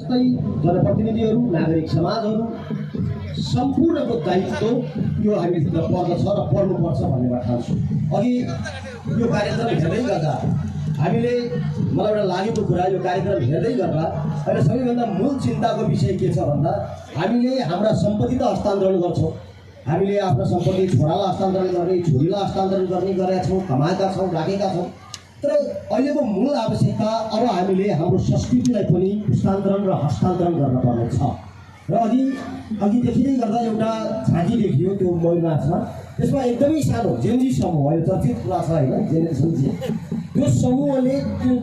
जस्तै जनप्रतिनिधिहरू नागरिक समाजहरू सम्पूर्णको दायित्व यो हामीभित्र पर्दछ र पर्नुपर्छ भन्ने म ठान्छु। अघि यो कार्यक्रम हेर्दै गर्दा हामीले मलाई एउटा लागेको कुरा यो कार्यक्रम हेर्दै गर्दा अहिले सबैभन्दा मूल चिन्ताको विषय के छ भन्दा हामीले हाम्रा सम्पत्ति त हस्तान्तरण गर्छौँ, हामीले आफ्नो सम्पत्ति छोरालाई हस्तान्तरण गर्ने छोरीलाई हस्तान्तरण गर्ने गरेका छौँ, कमाएका छौँ, राखेका छौँ। तर अहिलेको मूल आवश्यकता अब हामीले हाम्रो संस्कृतिलाई पनि पुस्तान्तरण र हस्तान्तरण गर्न पर्ने छ। र अघिदेखि नै गर्दा एउटा झाँकी देखियो त्यो मयुरनाथमा, त्यसमा एकदमै सानो जेनजी समूह अहिले चर्चित कुरा छ होइन, जेनेरेसन जी त्यो समूहले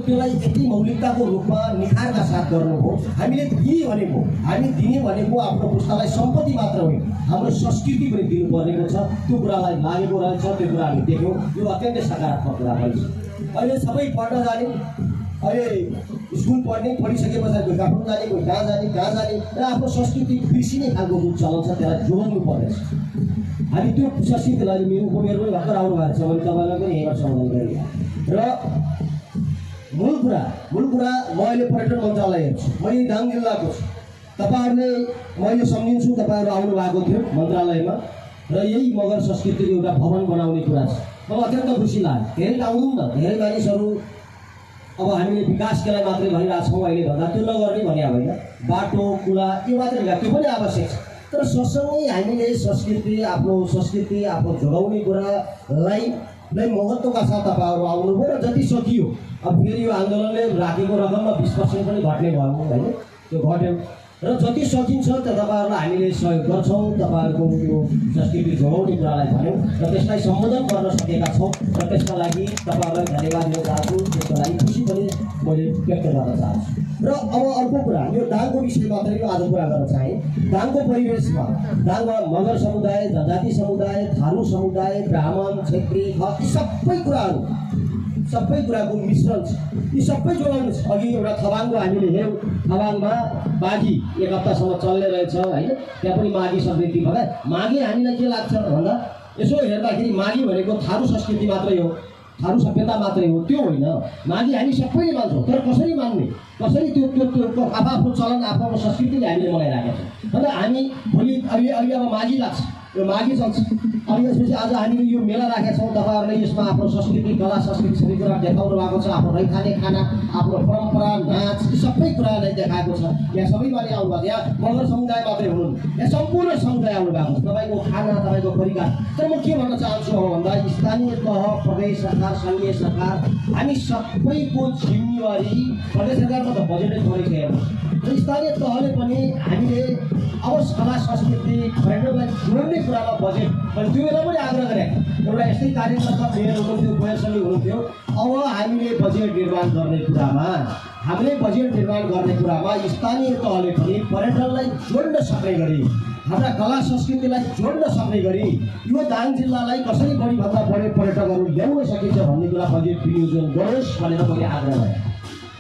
त्यसलाई यति मौलिकताको रूपमा निखारका साथ गर्नुभयो। हामीले दिने भनेको हामी दिने भनेको आफ्नो पुस्तालाई सम्पत्ति मात्र होइन हाम्रो संस्कृति पनि दिनुपर्नेको छ। त्यो कुरालाई लागेको रहेछ, त्यो कुरा हामी देख्यौँ। यो अत्यन्तै सकारात्मक कुरा पनि छ। अहिले सबै पढ्न जाने, अहिले स्कुल पढ्ने, पढिसके पछाडि कोही काठमाडौँ जाने, कोही कहाँ जाने र आफ्नो संस्कृति बिर्सिने खालको जुन चलन छ त्यसलाई जोड्नु पर्नेछ। हामी त्यो संस्कृतिलाई मेरो पनि भर्खर आउनु भएको छ भने तपाईँलाई पनि यहीँबाट सम्बोधन गरेँ। र मूल कुरा म अहिले पर्यटन मन्त्रालय हेर्छु, मैले दाङ जिल्लाको छु। तपाईँहरूले मैले सम्झिन्छु तपाईँहरू आउनु भएको थियो मन्त्रालयमा र यही मगर संस्कृतिको एउटा भवन बनाउने कुरा छ। मलाई अत्यन्त खुसी लाग्यो। धेरै आउनु न, धेरै मानिसहरू अब हामीले विकासका लागि मात्रै भनिरहेको छौँ अहिले भन्दा त्यो नगर्ने भने होइन, बाटो कुरा यो मात्रै होइन, त्यो पनि आवश्यक छ। तर सँगसँगै हामीले संस्कृति आफ्नो जोगाउने कुरालाई महत्त्वका साथ तपाईँहरू आउनुभयो र जति सकियो। अब फेरि यो आन्दोलनले राखेको रकममा 20% पनि घट्ने भयो होइन, त्यो घट्यो र जति सकिन्छ त्यो तपाईँहरूलाई हामीले सहयोग गर्छौँ। तपाईँहरूको यो संस्कृति जोगाउने कुरालाई भन्यौँ र त्यसलाई सम्बोधन गर्न सकेका छौँ र त्यसका लागि तपाईँहरूलाई धन्यवाद दिन चाहन्छु। त्यसको लागि खुसी पनि मैले व्यक्त गर्न चाहन्छु। र अब अर्को कुरा, यो दाङको विषय मात्रै आज कुरा गर्न चाहेँ। दाङको परिवेशमा दाङमा मगर समुदाय, जनजाति समुदाय, थारू समुदाय, ब्राह्मण, छेत्री, खस यी सबै कुराको मिश्रण छ। यी सबै जोडाउनु छ। अघि एउटा थबाङको हामीले हेऱ्यौँ, थबाङमा माघी एक हप्तासम्म चल्ने रहेछ होइन, त्यहाँ पनि माघी संस्कृति भयो। माघी हामीलाई के लाग्छ भन्दा यसो हेर्दाखेरि माघी भनेको थारू संस्कृति मात्रै हो, थारू सभ्यता मात्रै हो, त्यो होइन। माघी हामी सबैले मान्छौँ, तर कसरी मान्ने, कसरी त्यो आफ्नो चलन आफ्नो संस्कृतिले हामीले मनाइराखेका छौँ। अन्त हामी भोलि अहिले अब माघी लाग्छ, यो माघी चल्छ। अनि यसपछि आज हामीले यो मेला राखेका छौँ। तपाईँहरूले यसमा आफ्नो संस्कृति, कला संस्कृति सबै कुरा देखाउनु भएको छ। आफ्नो रैथाने खाना, आफ्नो परम्परा, नाच यी सबै कुरालाई देखाएको छ। यहाँ सबैले आउनु भएको, यहाँ मगर समुदाय मात्रै हुनुहुन्न, यहाँ सम्पूर्ण समुदाय आउनु भएको छ। तपाईँको खाना, तपाईँको परिकार। तर म के भन्न चाहन्छु भन्दा स्थानीय तह, प्रदेश सरकार, सङ्घीय सरकार हामी सबैको जिम्मेवारी, प्रदेश सरकारमा त बजेटै थोरै छ हेर्नु, र स्थानीय तहले पनि हामीले अब कला संस्कृति पर्यटनलाई जोड्ने कुरामा बजेट मैले त्यो बेला पनि आग्रह गरेँ। एउटा यस्तै कार्यकर्ता मेयर हुनुहुन्थ्यो, गोयलसमी हुनुहुन्थ्यो। अब हामीले बजेट निर्माण गर्ने कुरामा स्थानीय तहले पनि पर्यटनलाई जोड्न सक्ने गरी, हाम्रा कला संस्कृतिलाई जोड्न सक्ने गरी यो दाङ जिल्लालाई कसरी बढीभन्दा बढी पर्यटकहरू ल्याउन सकिन्छ भन्ने कुरा बजेट विनियोजन गरोस् भनेर मैले आग्रह गरेँ।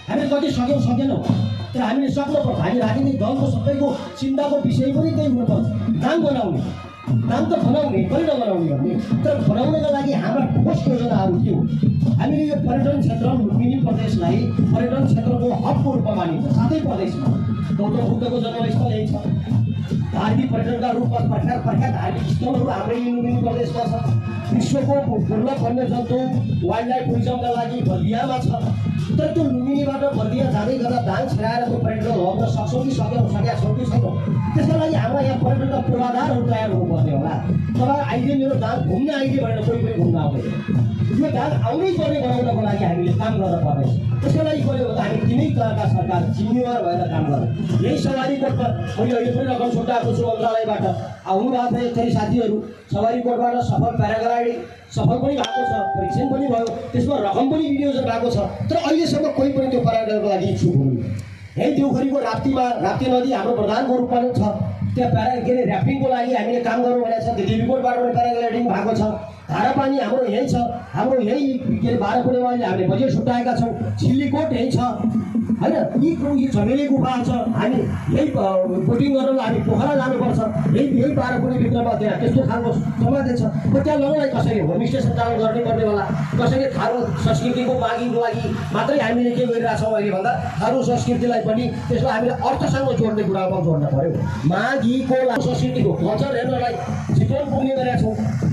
हामीले कति सकेनौँ, तर हामीले सक्नुपर्छ। हामी राजनीतिक दलको सबैको चिन्ताको विषय पनि त्यही हुनुपर्छ। दाङ बनाउने, दाङ त बनाउने, पनि नबनाउने भन्ने, तर बनाउनका लागि हाम्रा ठोस योजनाहरू के हो? हामीले यो पर्यटन क्षेत्र लुम्बिनी प्रदेशलाई पर्यटन क्षेत्रको हबको रूपमा मानिन्छ। साथै प्रदेशमा गौतम बुद्धको जन्मस्थल यही छ। धार्मिक पर्यटनका रूपमा प्रख्यात धार्मिक स्थलहरू हाम्रै लुम्बिनी प्रदेशमा छ। विश्वको दुर्लभ वन्यजन्तु वाइल्ड लाइफ टुरिज्मका लागि बर्दियामा छ। तर त्यो लुम्बिनीबाट बर्दिया जाँदै गर्दा दाङ छिराएर त्यो पर्यटन लग्न सक्छौँ कि सकेका छौँ कि छैनौँ? त्यसका लागि हाम्रो यहाँ पर्यटनका पूर्वाधारहरू तयार हुनुपर्ने होला। तपाईँ आइदिए मेरो दाङ घुम्न आइदिए भनेर कोही पनि घुम्न आउँदैन। यो दाङ आउनै पर्ने बनाउनको लागि हामीले काम गर्न पर्नेछ। त्यसको लागि गऱ्यो भने हामी तिनै तहका सरकार जिम्मेवार भएर काम गर्छौँ। यही सवारी कोटमा मैले अहिले पनि रकम छुट्याएको छु मन्त्रालयबाट। आउनु भएको छ एकचोटि साथीहरू, सवारी कोटबाट सफल प्याराग्लाइडिङ सफल पनि भएको छ, परीक्षण पनि भयो, त्यसमा रकम पनि विनियोजन भएको छ। तर अहिलेसम्म कोही पनि त्यो प्याराग्लाइडिङको लागि इच्छुक हुनुहुन्न। यही देउखरीको राप्ती नदी हाम्रो प्रधानको रूपमा नै छ। त्यहाँ ऱ्याफ्टिङको लागि हामीले काम गर्नु भनेको छ। देवीकोटबाट पनि प्याराग्लाइडिङ भएको छ। धारा पानी हाम्रो यहीँ छ, हाम्रो यहीँ के अरे बाह्रपुरेमा अहिले हामीले बजेट छुट्याएका छौँ, छिल्लीकोट यहीँ छ होइन, यी झमेली गुफा छ, हामी यही बोटिङ गरेर हामी पोखरा जानुपर्छ, यही बाह्रपुरेभित्रमा त्यहाँ त्यस्तो खालको समाधि छ। त्यहाँ लगलाई कसरी होमस्टे सञ्चालन गर्ने बेला कसरी थारू संस्कृतिको मागीको लागि मात्रै हामीले के गरिरहेछौँ अहिले भन्दा थारू संस्कृतिलाई पनि त्यसलाई हामीले अर्थसँग जोड्ने कुरामा जोड्न पऱ्यो। माघीको संस्कृतिको कल्चर हेर्नलाई चितवन पुग्ने गरेका छौँ।